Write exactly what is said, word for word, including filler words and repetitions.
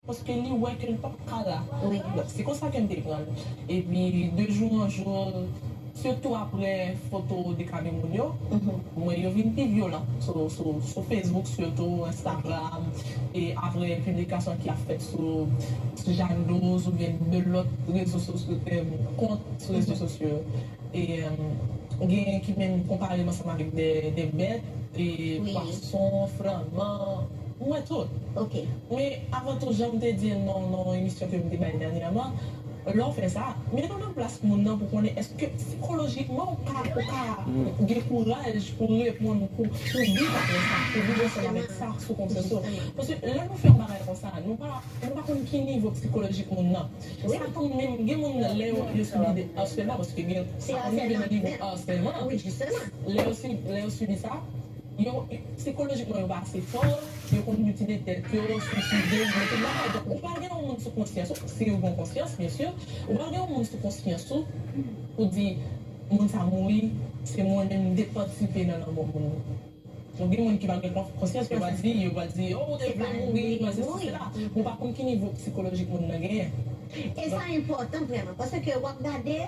Paske li wè ke l p ap ka la. Donk, se konsa ke m te pran l. Epi, de jou an jou, sitou apre foto de kabi moun yo, mwen yo vin pi vyolan sou, sou, sou Facebook sitou, Instagram, e apre piblikasyon ki ap fèt sou, sou Jadose oubyen de lòt rezo sosyo, kont sou rezo sosyo. E, gen ki menm konpare m ansanm avèk de, de bèt, e pwason, flanman, m wè tout. Men avan tou, jan m te di l nan, nan yon emisyon ke m te bay dènyèman, lè w fè sa, mete w nan plas moun nan pou konnen èske sikolojikman ou ka, ou ka gen kouraj pou reponn, pou, pou viv apre sa, pou viv ansanm avèk sa sou konsyans ou. Paske lè nou fè yon bagay konsa, nou pa, nou pa konn ki nivo sikolojik moun nan. Sa tou menm, gen moun nan, lè yo, yo sibi de harcèlement, paske gen, sa konn rive nan nivo harcèlement. Lè yo, si, lè yo sibi sa, yo, sikolojikman, yo pa ase fò, yo konn mitile tèt yo, swiside, yo tout bagay. Donk, ou pral gen yon moun sou konsyans ou, si ou gen konsyans, byen si, ou pral gen yon moun sou konsyans ou, pou di, moun sa mouri, se mwen menm m te patisipe nan lanmò moun nan. Donk, gen moun ki pa gen konsyans, yo pral di, yo pral di, oh, ou te vle mouri, mwen se sila. Ou pa konn ki nivo sikolojik moun nan genyen. E sa enpòtan vrèman, paske w ap gade